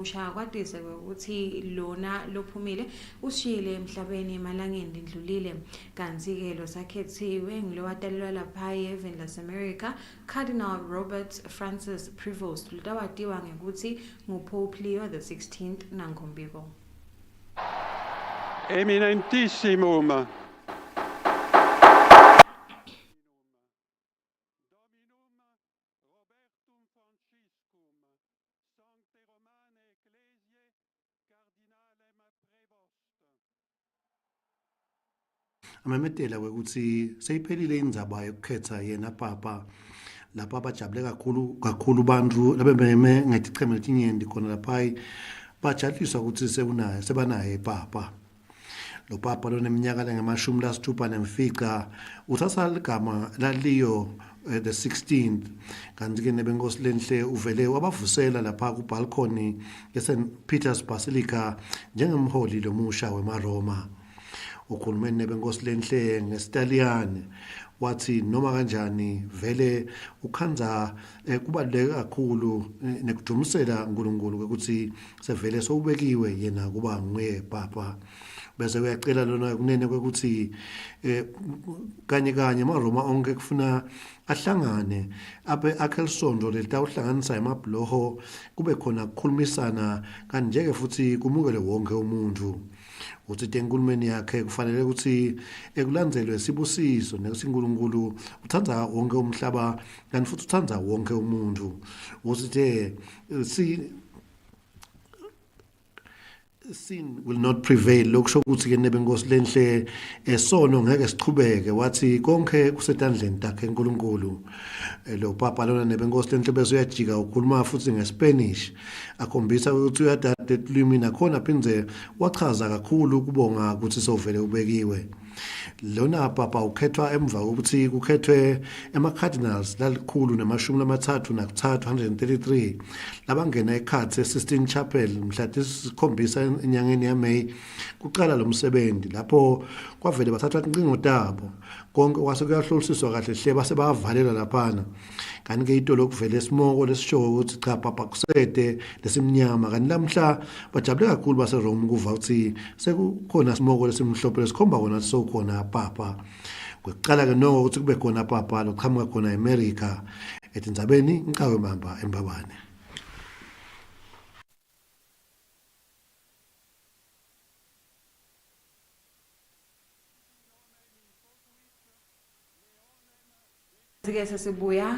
Ushaya kwatise ukuthi lona lophumile usishiyile emhlabeni emalangeni lendlulile. Kanti-ke losakhethiwe ngulowatalelwa lapha eveni laseMerica, Cardinal Robert Francis Prevost, lotawatiwa ngekuthi nguPope Leo the 16th nangombiko. Eminentissimum. Amemetela kwekutsi seyiphelile indzaba yekukhetsa yena papa lapha bajabule kakhulu kakhulu bantfu labebeme ngeticheme letinyenti khona lapha bajabuliswa kutsi sewunaye sebanaye papa. Lo papa loneminyaka lengemashumi lasitfupha nemfica utsatsa ligama laLeo eh, the 16th kanti-ke nebenkosi lenhle uvele wabavusela lapha kubalcony yeSt Peter's Basilica njengemholi lomusha wemaRoma. Ukhulume nebenkosi lenhle ngesiTaliyane wathi noma kanjani vele ukhandza eh, kubaluleke kakhulu eh, nekudumisela uNkulunkulu ukuthi sevele sowubekiwe yena kuba nguye papa bese uyacela lona kunene kwekuthi eh, kanye kanye amaRoma onke kufuna ahlangane abe akhe lisonto lelitawuhlanganisa emabhuloho kube khona kukhulumisana kanjeke futhi kumukele wonke umuntu uthi enkulumeni yakhe kufanele ukuthi ekulandzelwe sibusiso nekuthi uNkulunkulu uthanda wonke umhlaba kanti futhi uthanda wonke umuntu uthi si sin will not prevail lokusho ukuthi ke nebenkosi lenhle esono ngeke sichubeke wathi konke kusetandleni takhe uNkulunkulu eh, lo papa lona nebenkosi lenhle bese uyajika ukhuluma futhi ngeSpanish akhombisa ukuthi uyadada etilwimi nakhona phindze wachaza kakhulu ukubonga ukuthi sovele ubekiwe Lona papa ukhethwa emva kokuthi kukhethwe ema-cardinals lalikhulu namashumi lamathathu nakuthathu 133 labangena ekhatsi e-Sistine Chapel mhla tisikhombisa enyangeni yaMay kuqala lo msebenzi lapho kwavele bathathwa tincingo tabo konke kwase kuyahlolisiswa kahle hle base bayavalelwa laphana kanti-ke itolo kuvele isimoko lesishoyo ukuthi cha papa kusede lesimnyama kanti lamhla bajabule kakhulu baserome kuva ukuthi sekukhona simoko lesimhlophe lesikhomba kona ukuthi sewukhona papa kwekuqala-ke noko ukuthi kube khona papa loqhamuka khona eMerica etindzabeni ngiqhawe mamba embabane Sike sesibuya.